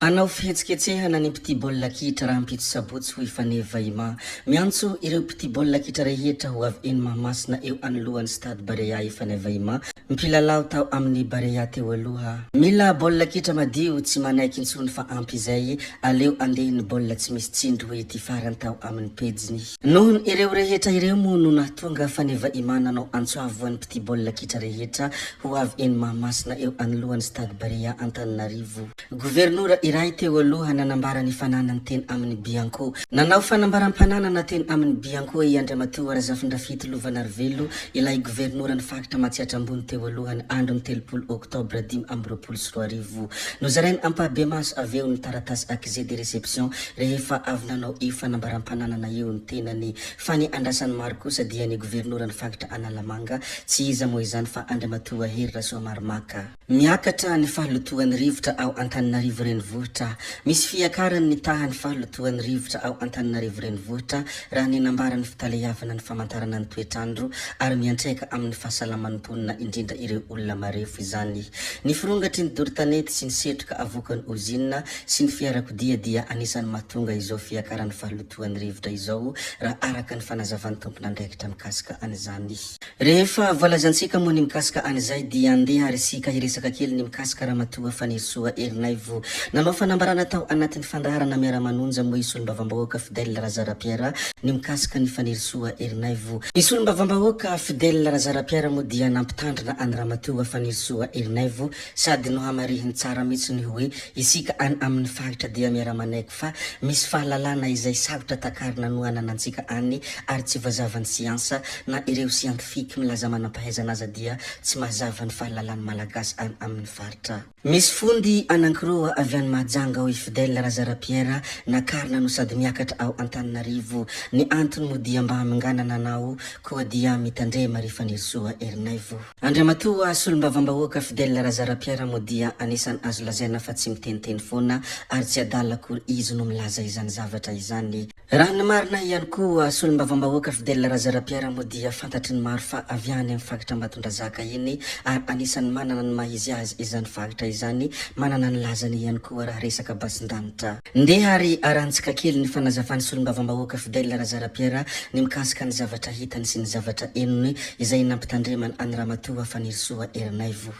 Hanao fihetsiketsehana ny mpitia baolina kitra rahampitso sabotsy hoy Faneva Ima. Miantso ireo mpitia baolina kitra rehetra ho avy eny Mahamasina eo anoloan'ny Stade Barea i Faneva Ima, mpilalao tao amin'ny Barea teo aloha. Mila baolina kitra madio, tsy manaiky intsony fa ampy izay, aleo andeha ny baolina tsy misy tsindry hoy ity farany tao amin'ny pejiny. Noho ireo rehetra ireo moa no nahatonga Faneva Ima nanao antso avo ho an'ny mpitia baolina kitra rehetra ho avy eny Mahamasina eo anoloan'ny Stade Barea Antananarivo. Governora iray teo aloha nanambara ny fananany teny amin'ny Bianco. Nanao fanambaram-pananana teny amin'ny Bianco i Andriamatoa Razafindrafito Lovanarivelo, ilay governoran'ny faritra Matsiatra Ambony teo aloha ny andron'ny 30 oktobra 2025. Nozarainy ampahibemaso avy eo ny taratasy accusé de réception rehefa avy nanao io fanambaram-pananana io ny tenany. Fa ny andrasan'ny maro kosa dia ny governoran'ny faritra Analamanga, tsy iza moa izany fa Andriamatoa Hery Rasoamaromaka. Miakatra ny fahalotoan'ny rivotra ao Antananarivo Renivohitra. Misy fiakarany ny tahan'ny fahalotoan'ny rivotra ao Antananarivo Renivohitra raha ny nambaran'ny fitaleavana ny famantarana ny toetr'andro ary miantraika amin'ny fahasalaman'ny mponina indrindra ireo olona marefo izany. Ny firongatry ny doro tanety sy ny setroka avoakan'ny ozinina sy ny fiarakodia dia anisan'ny mahatonga izao fiakaran'ny fahalotoan'ny rivotra izao raha araka ny fanazavan'ny tompon'andraikitra mikasika an'izany. Rehefa voalazantsika moa ny mikasika an'izay dia andeha ary isika hiresaka kely ny mikasika Ramatoa Fanirisoa Ernaivo. Nanao fanambarana tao anatin'ny fandaharana Miara-manonja moa i Solombavambahoaka Fidèle Razarapiera ny mikasika an'i Fanirisoa Ernaivo. Ny Solombavambahoaka Fidèle Razarapiera moa dia nampitandrina an'i Ramatoa Fanirisoa Ernaivo sady nohamarihiny tsara mihitsy ny hoe isika any amin'ny faritra dia miara-manaiky fa misy fahalalana izay sarotra takarina no ananantsika any ary tsy voazavan'ny siansa na ireo siantifika milaza manam-pahaizana aza dia tsy mazava ny fahalalan'ny Malagasy any amin'ny faritra. Misy fondy anankiroa avy any Mahajanga ao i Fidèle Razarapiera nakarina no sady miakatra ao Antananarivo. Ny antony moa dia mba haminganana anao koa dia mitandrema ry Fanirisoa Ernaivo. Andriamatoa Solombavambahoaka Fidèle Razarapiera moa dia anisan'ny azo lazaina fa tsy miteniteny foana ary tsy adala akory izy no milaza izany zavatra izany. Raha ny marina ihany koa, Solombavambahoaka Fidèle Razarapiera moa dia fantatry ny maro fa avy any amin'ny faritra Ambatondrazaka iny ary anisan'ny manana ny maha izy azy izany faritra izany, manana ny lazany ihany koa raha resaka basin-danitra. Ndeha ary arahantsika kely ny fanazavan'ny solombavambahoaka Fidèle Razarapiera ny mikasika ny zavatra hitany sy ny zavatra henony izay nampitandremany an'i Ramatoa Fanirisoa Ernaivo.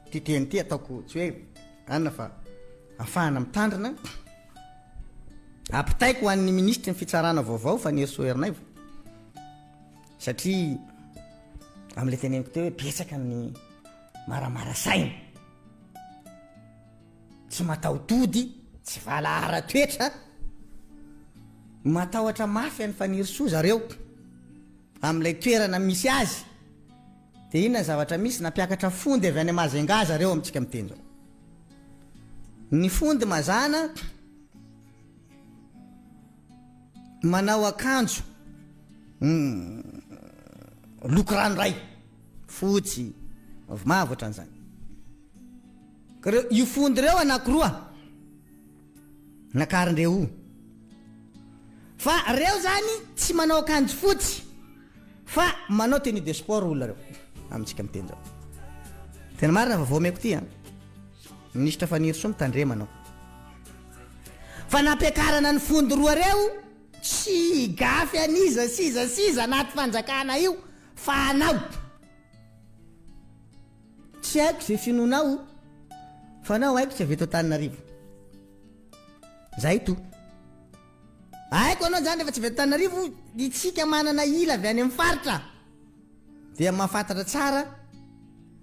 Ity teny ity ataoko tsy hoe anona fa afahana mitandrina. Ampitaiko ho an'ny minisitry ny fitsarana vaovao Fanirisoa Ernaivo satria amin'ilay teneniko teo hoe betsaka ny maramara saina. Tsy mataho-tody, tsy valahara-toetra, matahotra mafy an'i Fanirisoa zareo amin'ilay toerana misy azy. Dia inona ny zavatra misy? Nampiakatra fondy avy any Majunga zareo amintsika miteny izao. Ny fondy mazàna manao akanjo loko ranoray, fotsy, mavomavo ohatran'izany. Ka reo io fondy reo anakiroa nakarindreo io fa reo zany tsy manao akanjo fotsy fa manao tenue de sport olona reo amintsika miteny zao. Tena marina vaovao omeko ty an. Minisitra Fanirisoa mitandrema anao. Fa nampiakarana ny fondy roa reo tsy higafy an'iza sy iza sy iza anaty fanjakana io fa anao. Tsy haiko ze finoanao fa anao haiko tsy avy eto Antananarivo. Zay to. Haiko anao zany rehefa tsy avy eto Antananarivo, itsika manana ila avy any amin'ny faritra dia mahafantatra tsara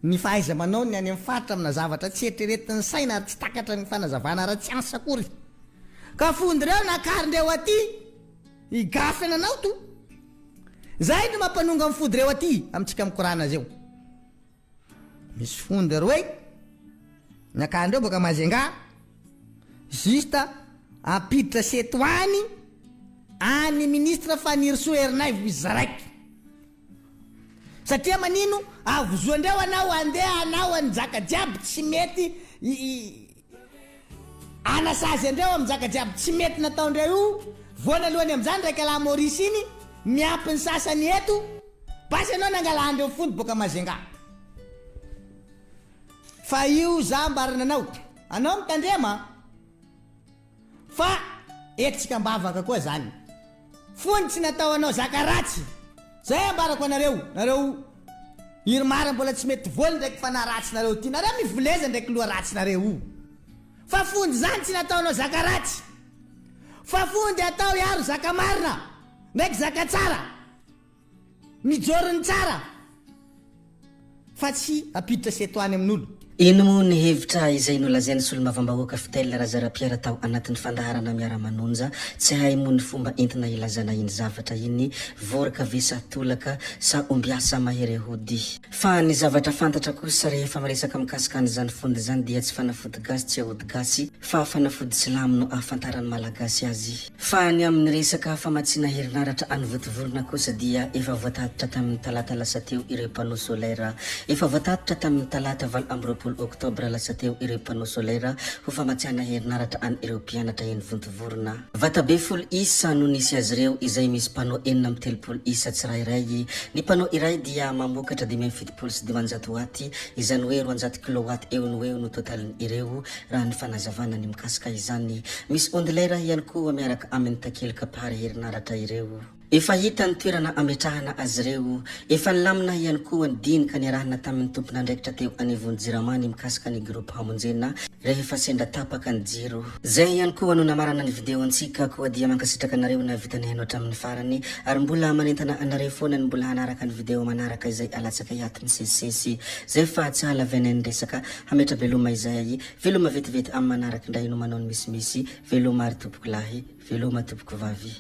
ny fahaiza-manao ny any amin'ny faritra amina zavatra tsy eritreretin'ny saina ary tsy takatra ny fanazavana ara-tsiansa akory. Ka fondreo nakarindreo aty higafy anao to. Zay no mampanonga ny fodreo aty amintsika mikorana zeo. Misy fonde roe ny akandreo boka Majunga juste ampiditra setoany any ministre Fanirisoa Ernaivo izy zaraiky. Satria manino avozoandreo anao andeha anao anjaka jiaby tsy mety Anasazy andreo am zaka jiaby tsy mety nataondreo io, voanalohany amzany raika lahy Maurice iny miampy ny sasany eto, basy anao nangalahandreo fondy boka Majunga. Fa io za ambarana anao, anao mitandrema a! Fa entintsika am-bavaka koa zany. Fony tsy natao hanao zaka ratsy. Zay ambarako anareo, nareo Irmar mbola tsy mety voly ndraiky fanahy ratsy nareo ty, nareo mivoleza ndraiky loha ratsy nareo io. Fa fony zany tsy natao hanao zaka ratsy. Fa fony de atao hiaro zaka marina, ndraiky zaka tsara. Mijoro ny tsara fa tsy hampiditra setoany amin'olo. Ino moa ny hevitra izay nolazain'ny solombavambahoaka Fidèle Razarapiera tao anatin'ny fandaharana Miara-manonja? Tsy hay moa ny fomba entina ilazana iny zavatra iny, voraka ve sa tolaka, sa ombiasa mahery hody? Fa ny zavatra fantatra kosa rehefa miresaka mikasika an'izany fondy izany dia tsy fanafody gasy tsy aody gasy fa fanafody silamo no ahafantaran'ny Malagasy azy. Fa ny amin'ny resaka famatsiana herinaratra any Vontovorona kosa dia efa voatatitra tamin'ny talata lasa teo ireo panneaux solaires. Efa voatatitra tamin'ny talata 28 oktobra lasa teo ireo panneaux solaires ho famatsiana herinaratra an'ireo mpianatra eny Vontovorona. Vatabe folo isa no nisy azy ireo izay misy panneaux 36 isa tsirairay. Ny panneau iray dia mamokatra 575 watts, izany hoe 200 kilowatt eo no eo no totalin'ireo raha ny fanazavana ny mikasika izany. Misy ondilera ihany koa miaraka amin'ny takelaka mpahary herinaratra ireo. Efa hita ny toerana ametrahana azy ireo. Efa nilamina ihany koa ny dinika niarahana tamin'ny tompon'andraikitra teo anivon'ny Jirama ny mikasika ny groupe hamonjena rehefa sendra tapaka ny jiro. Zay ihany koa no namarana ny video-ntsika koa dia mankasitraka anareo nahavita nihaino hatramin'ny farany ary mbola manentana anareo foana ny mbola hanaraka ny video manaraka izay alatsakay ato misesisesy. Zay fa tsy hahalavianay ny resaka. Hametra-beloma izay. Veloma vetivety amin'ny manaraka indray no manao ny misimisy. Veloma ary tompoko lahy. Veloma tompoko vavy.